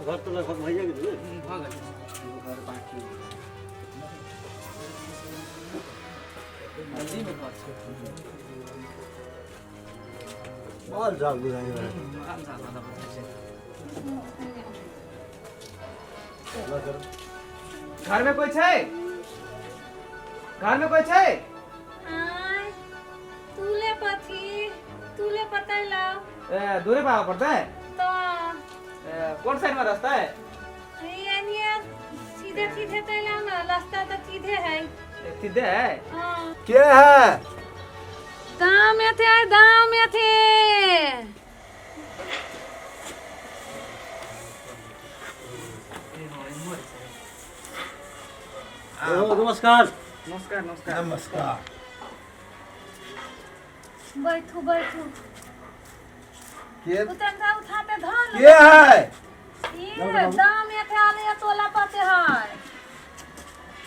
घर तऽ लगभग भइए गेलै ने? भऽ गेल। घर बाँकी। नदीमे घर छै। माल जाल बुझाइ है। माल जाल वाला बुझाइ छै। घरमे कोइ छै? घरमे कोइ छै? आय तूले पथी तूले पतैला। ए, दूरे पे आबऽ पड़तै। तो ए, कोन साइड में रास्ता है? ये सीधे सीधे तैला ना, रास्ता तो सीधे है। ए, सीधे है। हाँ। के है? दाम थे, दाम थे। ओ, नमस्कार। नमस्कार, नमस्कार। नमस्कार। बैठू, बैठू। के? उतरता उठाते धन। के है? ये दाम एथे आले या तोला पते है।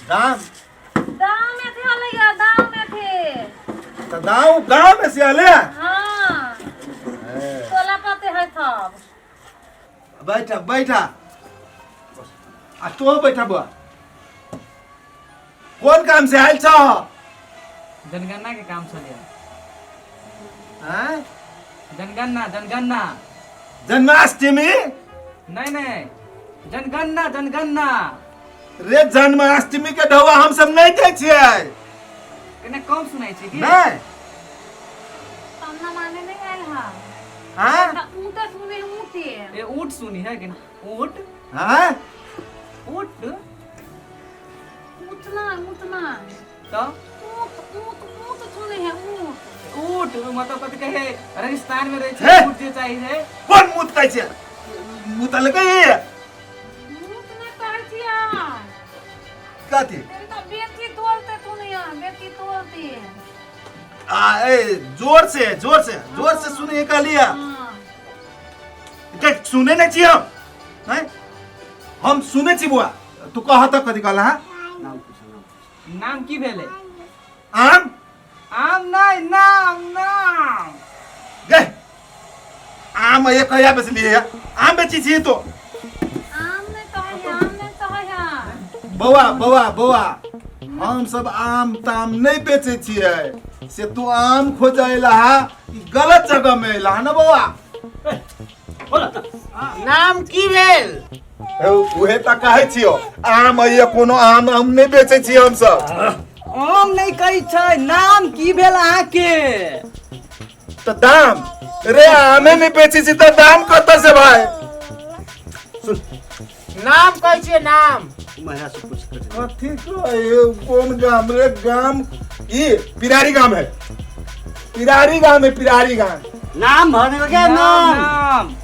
दाम? दाम एथे आले या दाम एथे। तऽ दाम गाँव में से आले? हाँ, तोला पते है तब। बैठा, बैठा आ तो बैठा बुआ। कोन काम से आयल छह? जनगणना के काम छलियै। आँय? जनगणना, जनगणना। जन्माष्टमी? नहीं नहीं, जनगणना, जनगणना। रे, जन्माष्टमी के ढौआ हम सब नहीं दै छियै। कने कम सुनाइ छै की? नहीं। हम ना माने नहीं आयल हा। हाँ? ऊँटे सुने, ऊँटे। ए, ऊँट सुनी है कि ऊँट? हाँ? ऊँट। ऊँट ना, ऊँट ना। तो ऊँट, ऊँट, ऊँट सुने है, ऊँट। ऊँट मतलब कथी कहे, राजस्थान में रहै छै। हे! ऊँट जे चाहिए है। कोन मुत कहै छै? मुत अलगे है। ऊँट नहीं कहै छियै। कथी? तो बेटी तोलते सुने है, बेटी तोलते। आ ए, जोर से, जोर से, जोर से सुने कहलिया। हाँ। के सुने नहीं छी हम? हैं? हम सुने छी बुआ, तू कह त कथी कहला? हाँ? नाम पूछ, नाम पूछ। नाम की भेलै? आम। आम नहीं, नाम, नाम। गे, आम ये कहिया बेचलिए? आम बेची छी तो? आम नहीं कहै है, आम नहीं कहै है। बौआ, बौआ, बौआ, हम सब आम ताम नहीं बेचे छियै। से तू आम खोज अयला हा, ई गलत जगह में अयला हा ना बौआ। नाम की भेल? उहे तऽ कहै छियौ, आम ये कोनो आम हम नहीं बेचे छियै हम सब। आम नहीं कहै छै, नाम की भेल अहाँके? तऽ दाम रे, आमे नहीं बेचे छी तऽ दाम कतऽ से भाई? सुन। नाम कहै छियै, नाम। महिला से पूछ कर। कथी कहे? कोन गाम रे? गाम ई पिरारी गाम है, पिरारी गाम है, पिरारी गाम। नाम भर क्या? नाम। नाम।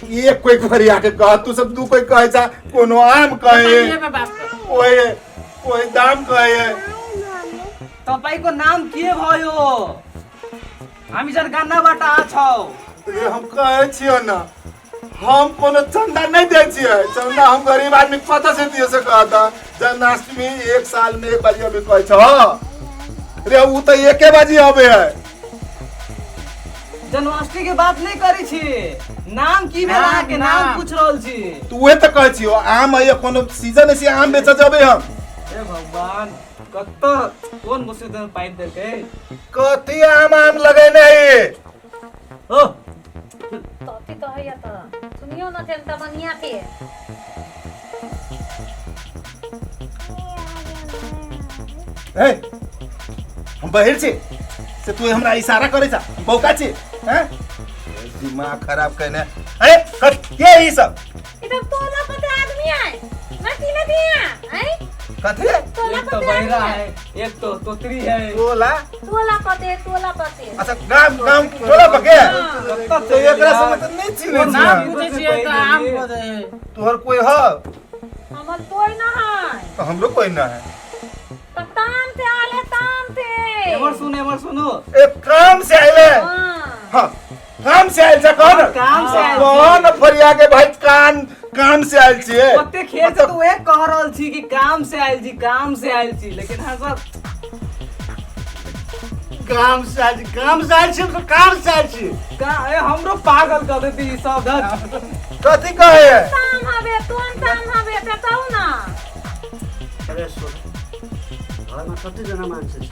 एक कोई फरिया के कह, तू सब दू कोई कहे छा, कोनो आम कहे। बताइए बाप। कोई कोई दाम कहे। तपाईँको नाम के भयो? हामी जनगणनाबाट आछौँ। रे, हम कहे छियो ना, हम कोनो चंदा नहीं दै छियै। चंदा हम गरीब आदमी कतऽ से दिए से कहता? जन्माष्टमी एक साल में एक बाजी अभी कहै छ रे, उ तऽ एके बाजी अबे है। जन्माष्टमी के बात नहीं करै छी, नाम की भेल अहाँके? नाम नाम। पूछ रहल छी। तू उहे तऽ कहै छियो, आम है कोनो सीजन है से आम बेचऽ जेबै हम? हे भगवान, कतऽ कोन मुसीबत में पाइप देलकै। कथी आम आम लगेने है? ओ। तोती तो है तो सुनियो ना जनता बनिया के। हे, हम बहिर छी से तू हमरा इशारा करै छा? बौका छी हैं? दिमाग खराब कहने। अरे, के ई सब? इधर तोला पते आदमी आए ना तीन दिया हैं। कथी? तोला एक तो पते बहिरा आदमी है, आए। एक तो तोतरी है। टोला? तोला पते, तोला पते। अच्छा, गाम, गाम टोला पके। कतऽ तो एकरा सब तऽ नहीं चिन्है नाम छी। पूछै छियै तऽ आम बजै। तोहर कोई ह? हमर कोई ना है। तो हमरो कोई ना है। तो ताम से आले, ताम से। एमर सुन, एमर सुनू। एक काम से आइले? हाँ। हाँ, काम से आयल छ कौन? काम से आयल। कौन फरिया के भाई, कान काम से आयल छियै? ओते खेत से तऽ उहे कह रहल छी कि काम से आयल छी, काम से आयल छी, लेकिन अहाँ सब काम से आयल छी, काम से आयल छी, हम सब काम से आयल छी। का ए हमरो पागल कर देती ई सब धर। कथी कहे है? ताम हवे तोन ताम हवे बताऊ ना। अरे सुन, घरमा कतिजना मान्छे छ?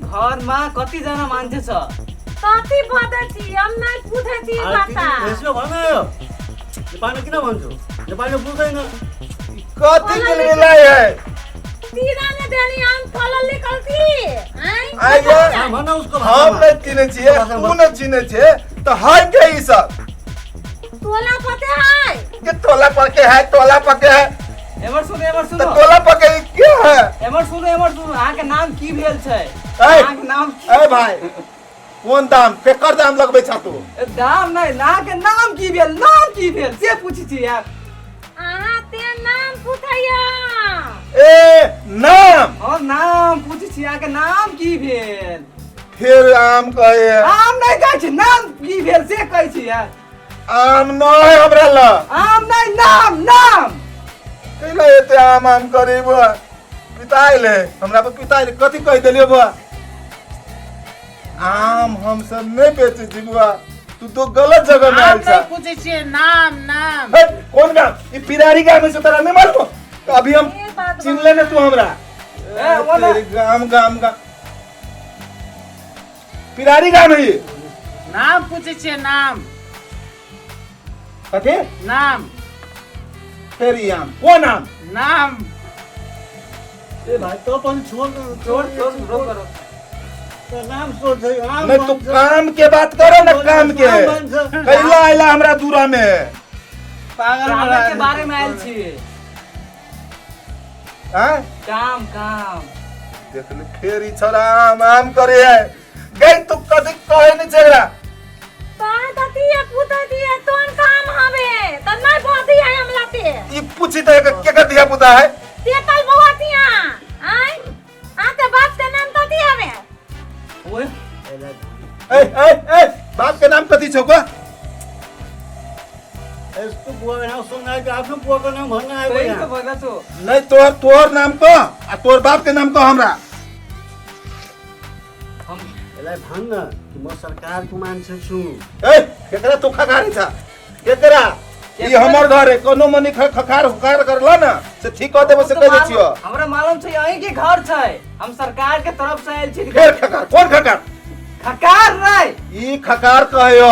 घरमा कतिजना मान्छे छ? कति बदै छी हम नै बुझै छी अरे बात। तिमी यसो भन न यो। नेपालमा किन भन्छौ? नेपालमा बुझ्दैन। कथी के मिलाई है? तीरा ने देनी हम फल निकलती हैं। आइ गे। हाँ, भन उसको हम भाषामा। नहीं चिने छियै, तू नहीं चिने छियै तो है के ई सब? तोला पते है। के तोला पके है, तोला पके है। एमर सुन, एमर तो सुनो। तोला पके ई के है? एमर सुनो, एमर सुनो, अहाँ के नाम की भेल छै? ए, अहाँ के नाम की? ए भाई, कोन दाम, केकर दाम लगबै छा तू? ए, दाम नहि, अहाँ के नाम की भेल, नाम की भेल से पूछै छी यार। अहाँ ते नाम पूछैया। ए नाम? हम नाम पूछै छी, अहाँ के नाम की भेल? फिर आम कहे है। आम नहि कहै छी, नाम की भेल से कहै छी यार। आम नहीं हमरा ल। आम नहि, नाम नाम। कैला एते आम आम करे बुआ? पिताइल है हमरा पर, पिताइल। कथी कहि देलियो बुआ? आम हम सब नहीं बेचे छी बुआ, तू तो गलत जगह में नाम आयल छा। नहीं पूछे छियै, नाम नाम। हे, कोन गाम? ई पिरारी गाम है से तोरा नहीं मालूम? तो अभी हम ए बात चिन्हले ने तू हमरा। ए, वो ना- तेरी गाम गाम गाम पिरारी गाम है ई। नाम पूछे छियै, नाम। कथी? नाम। तेरी आम कोन आम? नाम। ए भाइ, तँ पनि छोड न। छोड़ छोड़, रोक रोक। त नाम सोध्छ, आम नहीं तू भन्छ। काम के बात करो ना, काम के। आम भन्छ। कैला आइला हमरा दूरा में? पागल कामे बना के बारे में आयल छी। हाँ? काम काम। देख ले फेर ई छोरा आम आम करे है। गई तू कथी कहे नहीं छेगरा? ताय दतिया पूछै दिए तोन काम हवे त नै बदी है हमला ते। ई पूछी त केकर धिया पुता है? तेतल बौआ तिया आय आ ते बाप के नाम दती हवे। ओए ए ए ए, बाप के नाम कथी छौ को? यस्तो बुवाको नाम सुन्न आएको, आफ्नो बुवाको नाम भन्न आएको सही त यहाँ। भइरहेको छु। नहीं तोहर तोहर नाम को आ तोहर बाप के नाम को हमरा। हम यसलाई भन्न कि म सरकारको मान्छे छु। ए केकरा तू खखारी छ? केकरा? ई हमर घर है, कोनो मनी खखार हुखार करला ना से ठीक कह देबो से कह दे छियो। हमरा मालूम छै अहीं के घर छै, हम सरकार के तरफ से आयल छी। फेर खखार? कोन खखार? खकार नहीं। ई खकार कहियो,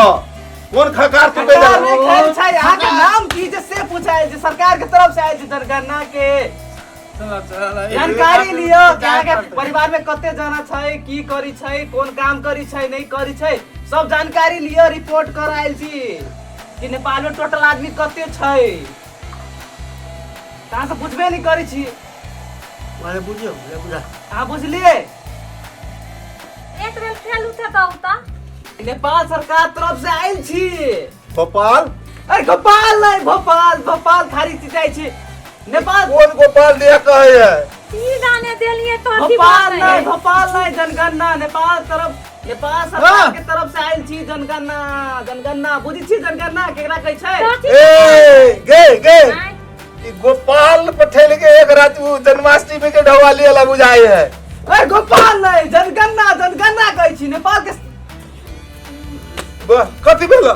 कोन खकार तू कह खकार दे? नहीं खायल छै, अहाँ के नाम की जे से पूछायल छै। सरकार के तरफ से आयल छी जनगणना के जानकारी लियो कि अहाँ के परिवार में कते जना छै, की करी छै, कोन काम करी छै, नहीं करी छै, सब जानकारी लियो। रिपोर्ट कर आयल छी कि नेपाल में टोटल आदमी कते छै। कहाँ से बुझबे नहीं करी छी। उहाँले बुझ्यो, उसले बुझा। अहाँ बुझलिए? एक बेर खेलू थे त उता। नेपाल सरकार तरफ से आयल छी। गोपाल? अरे गोपाल नहीं, भोपाल, भोपाल खारी चिचाइ छी नेपाल। कोन गोपाल दिया कहे है? ती जाने देलिए तो अथी भोपाल बात नहीं, है। भोपाल नहीं, जनगणना नेपाल तरफ, नेपाल सरकार के तरफ से आयल छी जनगणना। जनगणना बुझै छी? जनगणना केकरा कहै छै? कथी? ए गे गे, आँय, ई गोपाल पठेल के एक रात उ जन्माष्टमी के ढवाली वाला बुझाई है। अरे गोपाल नहीं, जनगणना, जनगणना कहै छी नेपाल के। वाह, कथी भेल?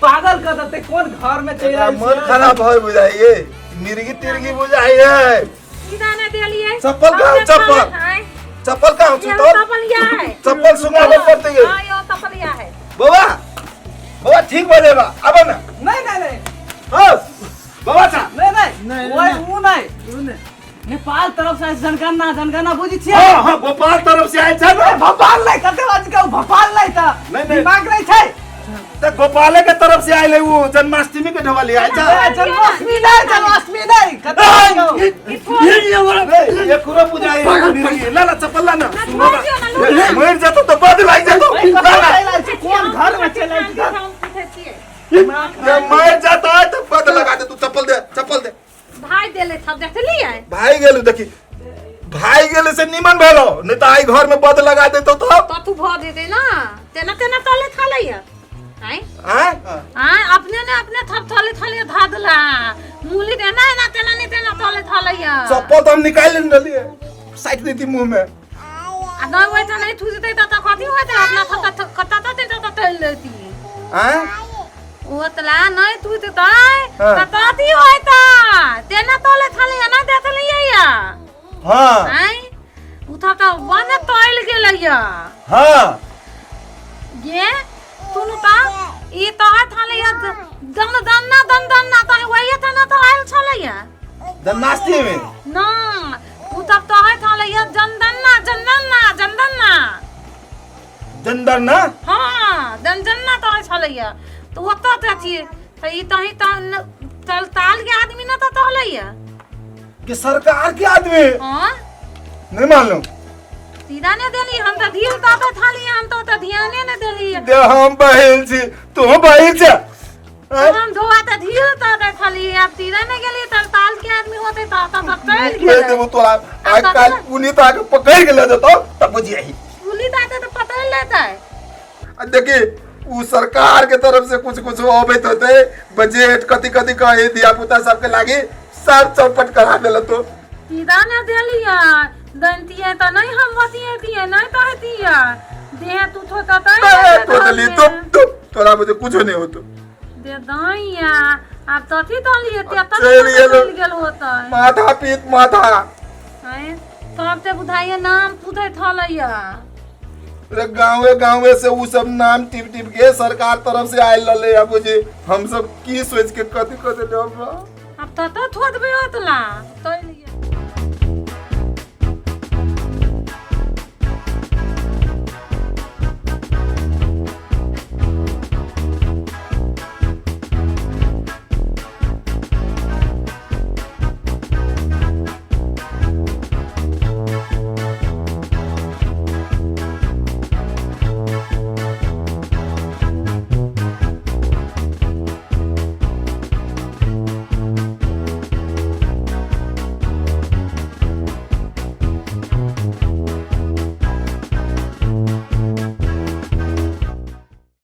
पागल कर देते, कोन घर में चलि एकरा आयल मन छियै? खराब है बुझाइए, मिर्गी तिर्गी बुझाई है। ती जाने देलिए। चप्पल कहाँ? हम चप्पल? आँय, चप्पल कहाँ ये छौ तोर? चप्पल या है। चप्पल सुंघाबे पड़तै गे। हाँ, यो चप्पल या है। बाबा बाबा, ठीक भऽ जेबा, आब ना। नहीं नहीं नहीं। हाँ बाबा छा। नहीं नहीं नहीं, ओए नहीं। उ नहीं, नेपाल तरफ से जनगणना, जनगणना बुझै छियै? हाँ हाँ, गोपाल तरफ से आयल छै अरे ने। भोपाल नहीं, कते बाजी कहू भोपाल नहीं त नहीं, नहीं। दिमाग नहीं छै। त गोपाले के तरफ से आयल है, वो जन्माष्टमी के ढवाली आयल छै। ए, जन्माष्टमी नहीं, जन्माष्टमी नहीं, कते बाजी कहू? एकरो बुझाई है मिर्गी। ला ला चप्पल ला ना। ना छोड़ दियो ना, लू ना। मर जेतो तो बद लागि जेतो। ए, ला कतऽ ला। चलि आयल छी? कोन घर में चलि आयल छी? हम पूछै छियै। ये मर जाता है तो बद लगा दे तू। चप्पल दे, चप्पल दे। भाई देले सब देखलिए। भाई गेलू, देखी भाई गेले से निमन भेलो, नहीं तो आई घर में बद लगा देतो तो तो तू भऽ जेतै ना, तेना तेना तले थालैया आँय। आय? आँय, अपने ने अपने थप थले थले धा देला मूली देना एना तेना नहीं तेना तले थालैया। चप्पल तो हम निकाल लेने रहिए, साइड देती मुंह में। आ आ नहि ओहिठाम नहि थुजतै तऽ कथी होतै अपना कतऽ तते तते तैल लेती आँय ओतला नहि थुजतै हाँ। तऽ कथी होतै तेना तले थाली एना देखलियै या हाँ आँय उ तऽ तऽ बने तैल गेलैया हाँ गे सुनू तऽ ई तोहर थाली दन दन्ना दन दन्ना तऽ वही थाना तऽ आयल छलैया जन्माष्टमी में ना उ तब तोहर थाली जनदन्ना जनदन्ना जनदन्ना जंदर ना हाँ जनजन्ना तोहर छलैया तऽ ओतऽ तऽ अथी तऽ ई तही तऽ चल ताल के आदमी ना तऽ तहलैया कि सरकार के आदमी हाँ नहीं मालूम सीधा ने देली हम तऽ ढील तऽ तऽ थाली हम तऽ ओतऽ ध्याने ने देली दे हम बहिल छी तू बहिल छे आँय? हम धोआ तऽ ढील तऽ तऽ थाली आब सीधा ने गेली तऽ ताल के आदमी होते तऽ तऽ सब चलि कह गेलै देबो तोरा आइ काल्हि पुलिस आके पकड़ के ले जेतौ तब बुझियही पुलिस आते तऽ पकड़ लेतै आ देखी उ सरकार के तरफ से कुछ कुछ अबैत होते बजट कथी कथी कहे धिया पुता सबके लागी सब चौपट करा देल तो सीधा ने देलियै दैतियै तऽ नहि हम बतियैतियै नहि कहतियै देह तू थो तऽ तै तो देली तो तो तोरा मुझे कुछ नहीं होतो दे दैया आब तथी दलियै ते तक चलि गेलो। चलि गेल होतै माथा पीत माथा आँय तब ते बुझाइए नाम पूछैत हलैया अरे गाँवे गाँवे से उ सब नाम टिप टिप के सरकार तरफ से आयल रहले अब बुझी हम सब की सोच के कथी कथी ले अब तऽ तऽ थोड़बे ओतला तो